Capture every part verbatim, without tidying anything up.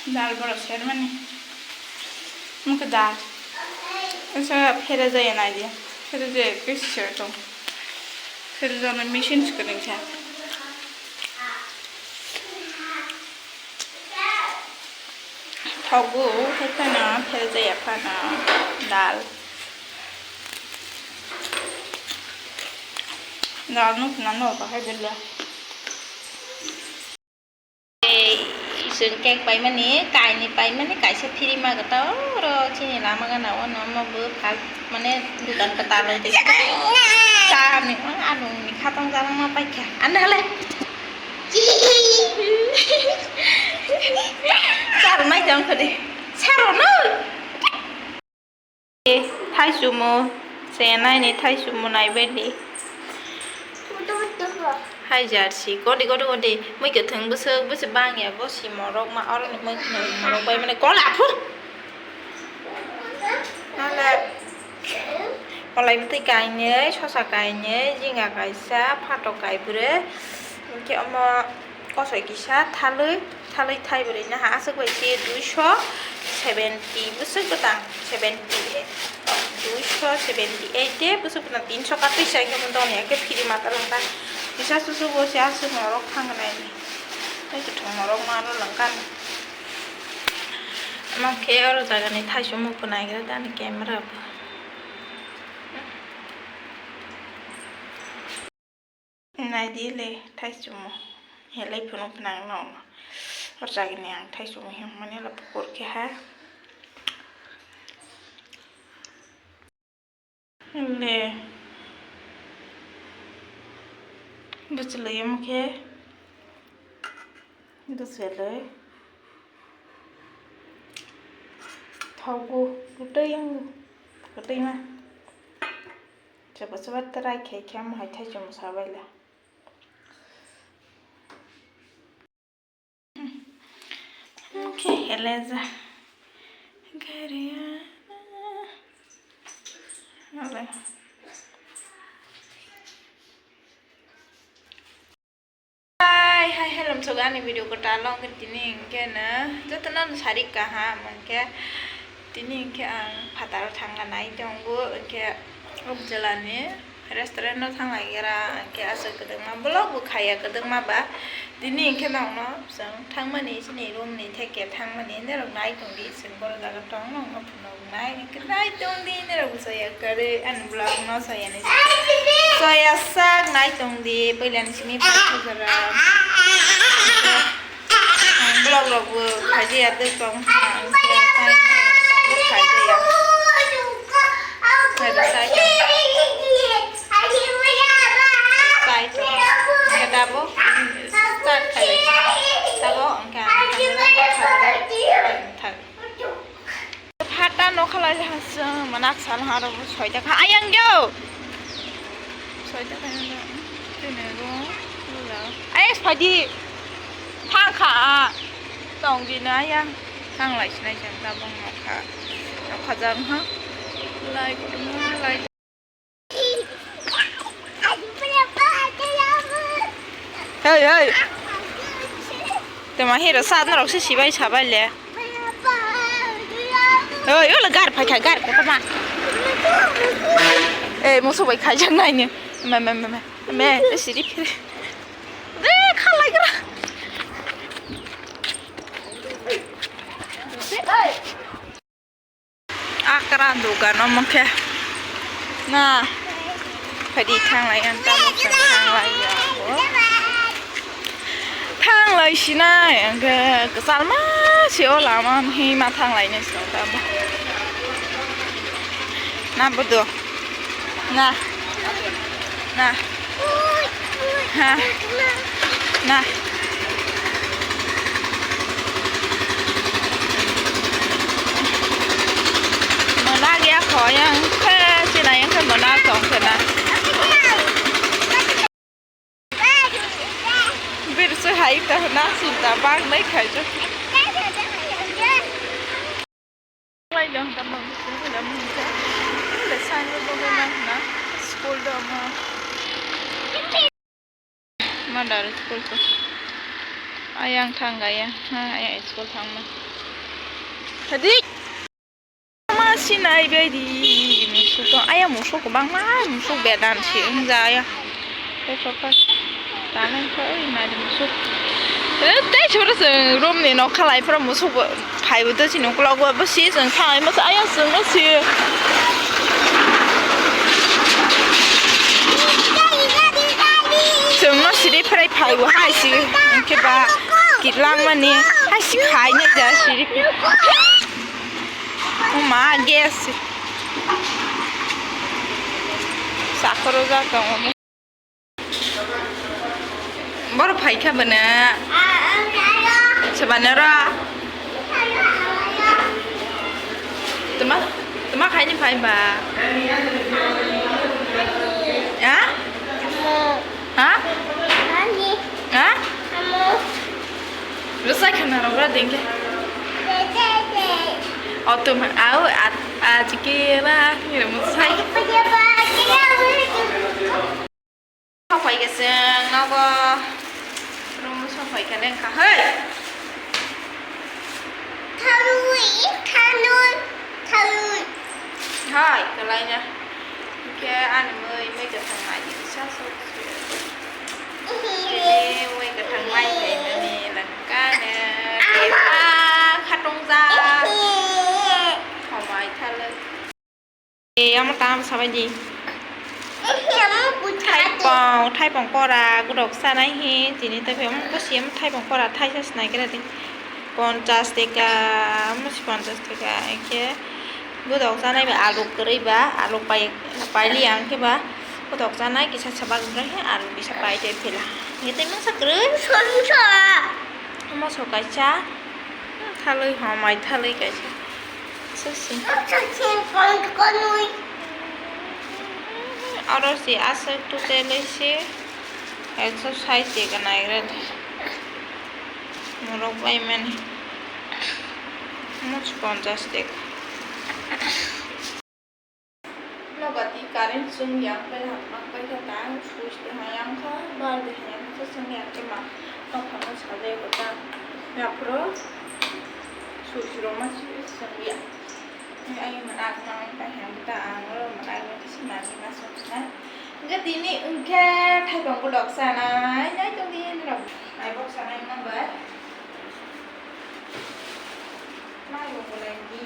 Dal borok sermani. Mukhe dal. Esa phere jaya nai dia. Phere jaya khe ser tong. Phere jana machine se kwrwngsa. Thogo, hai phano phere jaya phano dal. Dal nuk nano bahai bela. Ei, chwng cake paimani, kainwi paimani, kaisa free ma kwtal oro chini lama gana o, nomo bo phal, mane, dukan kwtal o tei cha ni, anungni khatang jalangma paikha. Ande hale. Char mai tong khodi. Charo no. Thaichumo, se naini thaichumo naibaidi. Hai jarsi, godi, godi, godi. Mui kwthwng bwswk, bwswk bangya, bo si morok ma, oroni mui khno morok bai mane kola phu. Nale, kolai bwtwi kainwi, sosa kainwi, jinga kaisa, phatok kaibrwi, hwnkhe omo kosoi kisa, thalwi. Thalwi thaibrwi no ha aswk bai se duiso seventy bwswk bwtang, seventy eight, duiso seventy eight de bwswk bwtang tinso katwi sa hwnkhe omo doni hakhe free ma ta langkha. Kisa susu bo se aswk norok thang nai ni. Tei kwthwng norok ma no langkha ni. Omo khe oro jaga ni thaichung muitu naigra da ni camera bo. Naidi le thaichumo. Helai phunuk phunang no. Horjagini ang thaichumo himani le pukur khe ha. Le. Bwchlwi omo khe. Bwchlwi. Thogo. Bwtwi ang. Bwtwi ma. Chwpwchwpw try khai khe omo hai thaichung sabaila. Omo khe heleja. Gariya. Hai, hai, hello, msogo ani video kwtal long tini hwnkhe no jotono no sari kaham hwnkhe tini hwnkhe ang phataro thangna nai tongo hwnkhe o bwchalani restaurant o thanglaikhe ra hwnkhe aswk kwdwkma vlog bo khaiya kwdwkma ba tini hwnkhe nokno chwng thangmani chini room ni theke thangmani norok nai tongdi chwng borok jaga tong nokno. Nai, nai tong di, nai rok soya kare, ani vlog no soya ni. Soya sak nai tong di, puila ni simi pai khajara. Vlog rok bo khaji ya, de tong ha, khaji ya. Nai rok sai tong. Sai tong. Kedabo, start khai. Tabo, angka, angka, angka. Phata nokha lai ha chwng manak sal ha ro soita kha ayang jo. Soita kha ayang jo. Tini ro. Ayang soidi. Thang kha. Tong di na ayang. Thang lai sinai jang ta bong nokha. Nokha jang ha. Lai ko ma lai. Hey, hey. Tama hero sat norok se sibai sabai le. Hey, ola gar phai kha, gar kha tama. Eh, musu bai khai jang nai ni. Me, me, me, me. Me, siri phiri. De khalai gra. Akra dugan omo khe na phadi thanglai ang tabuk chwng thanglai ya bo thanglai sinai ang khe kwchal ma se o lama hinwi ma thanglai nai chwng tabuk na bodo. Na. Na. Ha. Na. Mona gya khoyang khe, sina yang khe mona tong khe na. Bir se hai ta na sinta bang nai khai jo. Lai dong, tamo, le sign board bo ma na, school do ma. Ma dar school to. Ayang thang gaya, ha, ayang school thangma. Hadi. Ma sinai bai di, musuk to, ayang musuk bang ma, musuk bedan si, wng ja ya. Tei papa, tanai kho, oi, nai di musuk. Eh, tei choro se room ni nok khalai pura musuk bo, phai bo to sini ukulok bo, bo si chwng thang, ai ma sa, ayang chwng no si. Chwng no siri phrai phai bo hai si, hwnkhe ba kitlangmani hai si khai nai ja siri. Oma gas. Sakhoro ja tongo. Boro phaikha bana. Sabana ra. Tuma, tuma khaini phai ba. Ha? Ha? Ha? Rwchai khana rok ra dengke. O tuma, au, a, a, chikera, kira mwsai. Sopai khe chwng nogo room sopai khe lengkha hai. Thanwi, thanwi, thanwi. Hai, kwlaina. Hwnkhe ani mui, mui kwthang mai di kisa sok se. Tini mui kwthang mai khaimani lengkha ne. Teipa khatungja. Homai thalwi. E, amo tamo sabai di. Thaipong, thaipong kora, godok sanai hi, tini tei phe, omo bosi, omo thaipong kora, thaisa sinai khe di. Ponchas teka, omo si ponchas teka, hwnkhe godok sanai ba, alu kwrwi ba, alu pai, paili ang khe ba, godok sanai kisa sabak wngkha khe, alu kisa pai tei phela. Hwnkhe tei masa kwrwi. Omo so kaisa, thalwi homai thalwi kaisa. Sisi. Oro si aswk totally si ekso sait teka naigra di. Morok bai mani. Much ponchas teka. Nobati current chwng ya, bai hapma bai kha ta, switch de hayang kha, bulb de hayang kha, chwng ya khe ma, nokha no sajai bo ta, yaphro switch rok ma switch chwng ya. Ai mana ma bai hayang ta, ang ro mana ma kisi ma ma switch na. Hwnkhe tini hwnkhe thaipong godok sanai, nai tong di norok. Mai bok sanai ma bai. Mai bok bolai di.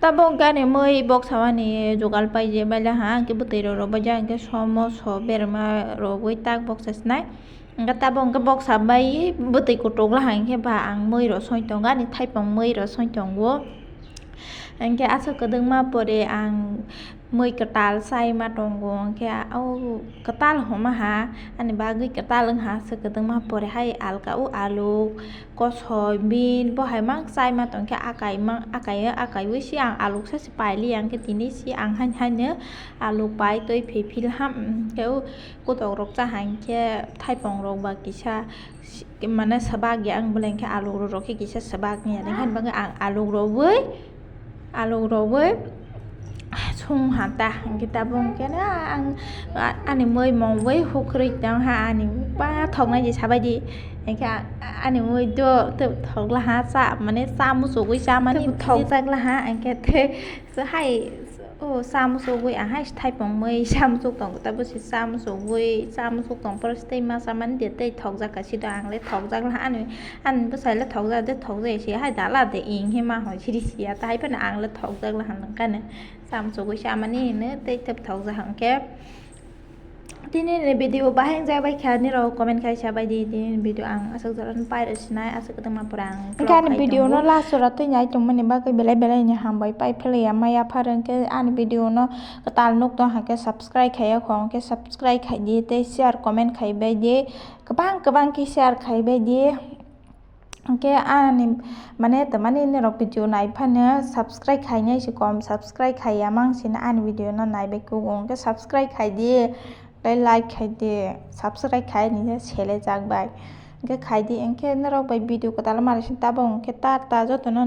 Tabok gani mui boksa mani jugal pai je baila ha, hwnkhe bwtwi rok rw baija, hwnkhe somo so berma rogwi tak boksa sinai. Hwnkhe tabok hwnkhe boksa bai bwtwi kutuk lahai hwnkhe ba ang mui rw soi tongo, ani thaipong mui rw soi tongo. Hwnkhe aswk kwdwkma pore ang mui kwtal chaima tongo, hwnkhe o kwtal homa ha, ani bagwi kwtal wng ha, aswk kwdwkma pore hai alka o aluk, kosoi, bean, bo hai mang chaima tongkhe akai mang, akai, akaiwi si ang aluk sa se pailiya, hwnkhe tini si ang haino haino aluk pai twi phil ham, hwnkhe o kotok rok cha hai hwnkhe thaipong rok ba kisa si-, mane swbak ya, ang bolai hwnkhe aluk rok khe kisa swbak ya, hwnkhe ang aluk rogwi, aluk rogwi song ha ta, hwnkhe tabuk hwnkhe na ang a-, ani mui mungwi hukrwi tong ha, ani ba thoknai je sabai di, hwnkhe a-, ani mui do, do thokla ha cha, mane cha muchugwi cha mani thokjak la ha, hwnkhe tei hai O, cha muchugwi ang hai thaipung mui cha muchuk tong, tabo se cha muchugwi, cha muchuk tong phuru se tei ma chamani de tei thokjak kha, sido ang le thokjak laha, ani, ani bwsai le thokjak de, thokjak se hai dala de ing he ma hoi siri siya, ta hai phano ang le thokjak laha nang kane cha muchugwi chamani hino tei tep thokjak hwnkhe. Tini ni video bahai wng jak bai kha, nirok comment khai sa bai di, tini ni video ang aswk jora no pai rw sinai, aswk kwtwma pura ang. Hwnkhe ani video no last jora twi nai tongmani bagwi belai belai ni hambai pai philwi ya maya phar hwnkhe ani video no kwtal nuk tong hwnkhe subscribe khaiya kho hwnkhe subscribe khai di tei share comment khai bai di, kwbang kwbang khe share khai bai di. Hwnkhe ani mane tamani norok video nai phano subscribe khainai se kom, subscribe khaiya mang sino ani video no nai bai kugo, hwnkhe subscribe khai di, tei like khai di, subscribe khai ni sele jak bai, hwnkhe khai di, hwnkhe norok bai video kwtal mari sin tabuk hwnkhe ta ta jotono.